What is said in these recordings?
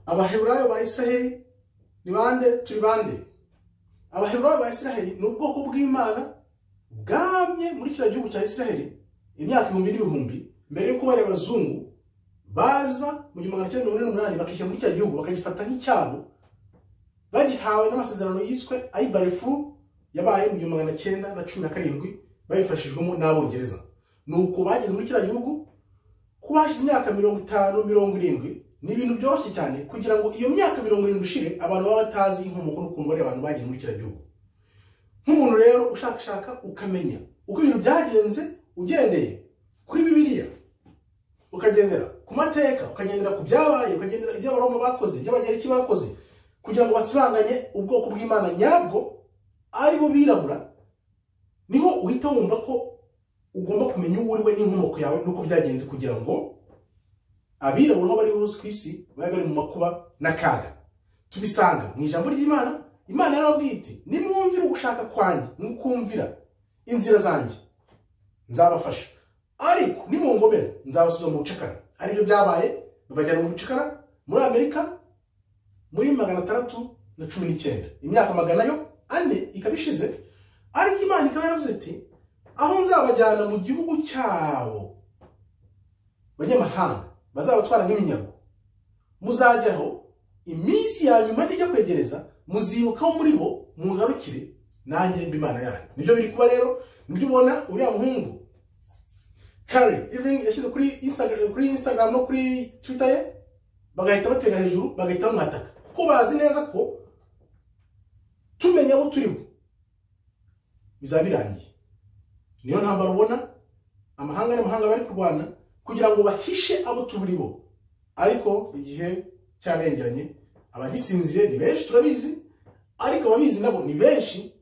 Abaheburayo ba Israheli ni bande? Turi bande? Abaheburayo ba Israheli ni ubwoko bw'Imana bwamye muri kiriya gihugu cya Israheli imyaka ibihumbi n'ibihumbi mbere y'uko bari abazungu baza mu 1948 bakishyira muri kiriya gihugu bakagifata nk'icyabo, bagihawe n'amasezerano yiswe Ayibarifu yabaye mu 1917 babifashijwemo n'Abongereza. Nuko bageze muri kiriya gihugu kuba hashize imyaka 50 70. Ni ibintu byoroshye cyane kugira ngo iyo myaka 70 ishire abantu baba batazi inkomoko n'ukuntu bari abantu bageze muri kiriya gihugu. Nk'umuntu rero ushakashaka ukamenya uko ibintu byagenze ugendeye kuri Bibiliya, ukagendera ku mateka, ukagendera ku byabaye, ukagendera ibyo Abaroma bakoze, ibyo Abagereki bakoze kugira ngo basibanganye ubwoko bw'Imana nyabwo ari bo birabura, niho uhita wumva ko ugomba kumenya uwo uri we n'inkomoko yawe n'uko byagenze kugira ngo abirabura aho bari hose ku isi babe bari mu makuba n'akaga. Tubisanga mu ijambo ry'Imana. Imana yarababwiye iti nimwumvira ugushaka kwanjye, mukumvira inzira zanjye nzabafasha, ariko nimungomera nzabasubiza mu bucakara. Aribyo byabaye, babajyana mu bucakara muri Amerika muri 619, imyaka 400 ikaba ishize. Ariko Imana ikaba yaravuze iti aho nzabajyana mu gihugu cyabo banyamahanga bazabatwara nk'iminyago, muzajyaho iminsi ya nyuma nijya kwegereza, muzibukaho muri bo mungarukire nanjye mbe Imana yanyu. Nibyo biri kuba rero, nibyo ubona uriya muhungu Kyrie Irving yashyize kuri Instagram no kuri Twitter ye, bagahita batera hejuru bagahita bamwataka, kuko bazi neza ko tumenya abo turi bo bizaba birangiye. Niyo ntambara ubona amahanga n'amahanga bari kurwana kugira ngo bahishe abo turi bo, ariko igihe cyarengeranye abagisinzire ni benshi turabizi, ariko ababizi nabo ni benshi.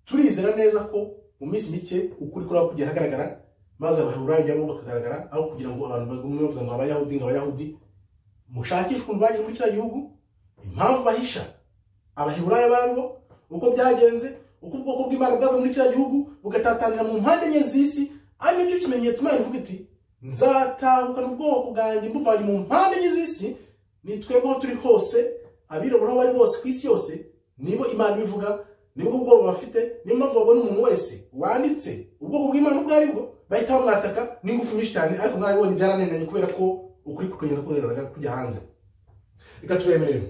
Turizera neza ko mu minsi mike ukuri kuraba kugiye hagaragara, maze Abaheburayo byabo bakagaragara, aho kugira ngo abantu bagume bavuga ngo Abayahudi ngo Abayahudi. Mushakishe ukuntu bageze muri kiriya gihugu, impamvu bahisha Abaheburayo babo, uko byagenze, uko ubwoko bw'Imana bwavuye muri kiriya gihugu bugatatanira mu mpande enye z'isi. Ari nicyo kimenyetso Imana ivuga iti nzatahukana ubwoko bwanjye mbuvanye mu mpande enye z'isi. Ni twebwe aho turi hose, abirabura aho bari bose ku isi yose, nibo Imana ibivuga, nibwo ubwoba bafite. Niyo mpamvu babona umuntu wese wanditse ubwoko bw'Imana ubwo ari bwo bahita bamwataka n'ingufu nyinshi cyane. Ariko mwarabibonye byarananiranye kubera ko ukuri kugenda kugaragara kujya hanze. Reka turebe rero,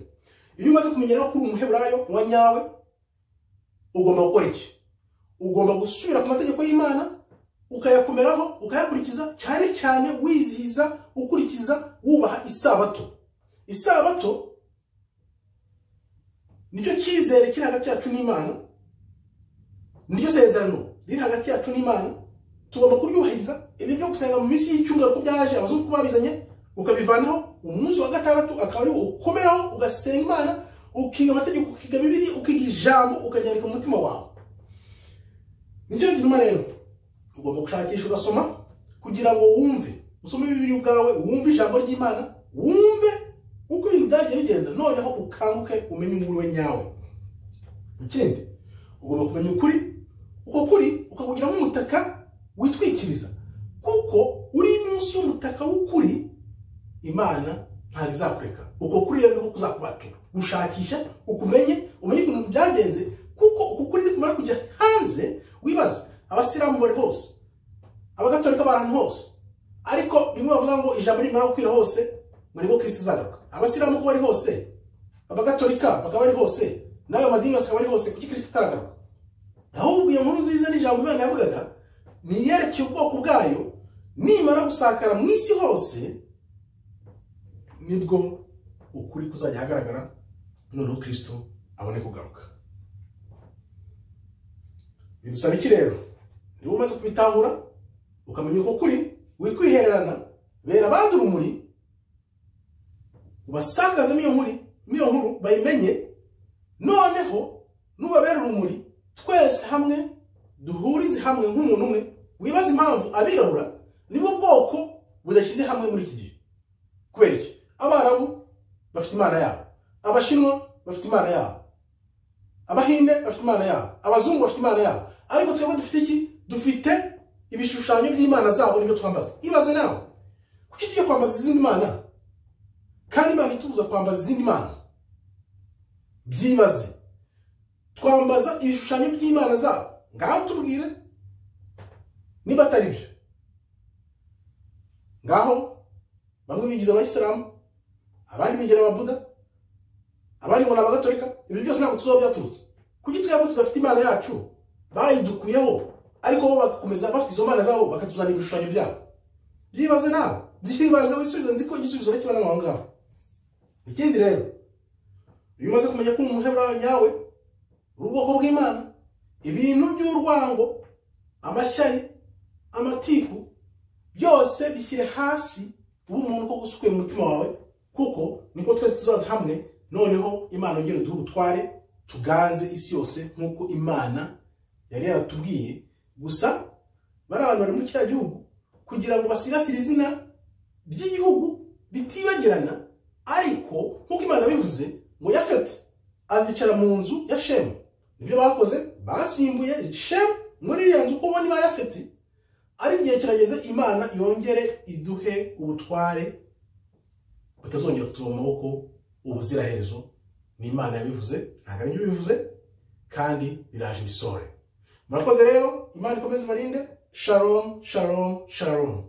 iyo umaze kumenya rero ko uri umuheburayo wa nyawe, ugomba gukora iki? Ugomba gusubira ku mategeko y'Imana ukayakomeraho, ukayakurikiza, cyane cyane wizihiza, ukurikiza, wubaha isabato. Isabato nicyo cyizere kiri hagati yacu n'Imana, niryo sezerano riri hagati yacu n'Imana, tugomba kuryubahiriza. Ibi byo gusenga mu minsi y'icyumweru ko byaje abazungu babizanye, ukabivanaho umunsi wa gatandatu akaba ari ukomeraho, ugasenga Imana, ukiga amategeko, ukiga Bibiliya, ukiga ijambo, ukaryandika mu mutima wawe. Nicyo gituma rero ugomba gushakisha ugasoma kugira ngo wumve, usome Bibiliya ubwawe, wumve ijambo ry'Imana, wumve uko ibintu byagiye bigenda, noneho ukanguke umenye umuri we nyawe. Ikindi ugomba kumenya ukuri, uko kuri ukakugira nk'umutaka witwikiriza, kuko uri munsi y'umutaka w'ukuri Imana ntabwo izakureka. Uko kuri rero niko kuzakubatura, gushakisha ukumenye, umenye ukuntu byagenze, kuko uko kuri nikumara kujya hanze wibaza abasilamu bari hose, abagatolika bari ahantu hose, ariko bimwe bavuga ngo ijambo rimara gukwira hose ngo nibwo Kristo azagaruka. Abasilamu ko bari hose, abagatolika bakaba bari hose, n'ayo madini yose akaba ari hose, kuki Kristo ataragaruka? Ahubwo iyo nkuru nziza n'ijambo Imana yavugaga ni iyerekeye ubwoko bwayo, nimara gusakara mu isi hose nibwo ukuri kuzajya hagaragara, noneho Kristo abone kugaruka. Bidusaba iki rero? Niba umaze kubitahura ukamenya uko kuri, wikwihererana, bera abandi urumuri, ubasakazemo iyo nkuru bayimenye, noneho nubabera urumuri twese hamwe duhurize hamwe nk'umuntu umwe. Wibaza impamvu abirabura nibwo bwoko budashyize hamwe muri iki gihe. Kubera iki? Abarabu bafite Imana yabo, Abashinwa bafite Imana yabo, Abahinde bafite Imana yabo, Abazungu bafite Imana yabo, ariko twebwe dufite iki? Dufite ibishushanyo by'Imana zabo, nibyo twambaza. Ibaze nawe, kuki tujya kwambaza izindi mana? Kandi Imana itubuza kwambaza izindi mana. Byibaze, twambaza ibishushanyo by'imana zabo. Ngaho tubwire niba atari byo. Ngaho bamwe bigize abayisilamu, abandi bigira ababuda, abandi ngo ni abagatolika. Ibyo byose ntabwo tuzi aho byaturutse. Kuki twebwe tudafite imana yacu? Bayidukuyeho, ariko bo bagakomeza bafite izo mana zabo, bakatuzanira ibishushanyo byabo. Byibaze nawe, byibaze wisubize. Nzi ko igisubizo kiba n'aho ngaho. Ikindi rero, iyo umaze kumenya ko umuheburayo nyawe uri ubwoko bw'Imana, ibintu by'urwango, amashyari, amatiku, byose bishyire hasi, ube umuntu ko gusukuye mu mutima wawe, kuko niko twese tuzaza hamwe. Noneho Imana yongere duhe ubutware, tuganze isi yose nk'uko Imana yari yaratubwiye. Gusa bari abantu bari muri kiriya gihugu kugira ngo basigasire izina ry'igihugu bitibagirana, ariko nk'uko Imana bivuze ngo Yafeti azicara mu nzu ya Shemu, nibyo bakoze, basimbuye Shemu muri iriya nzu kuko niba Yafeti. Ariko igihe kirageze Imana yongere iduhe ubutware butazongera kutuva mu maboko ubuziraherezo. Ni Imana yabivuze, ntabwo ari byo bivuze, kandi biraje ibisohore. Murakoze rero, Imana ikomeze ibarinde. Shalom, shalom, shalom.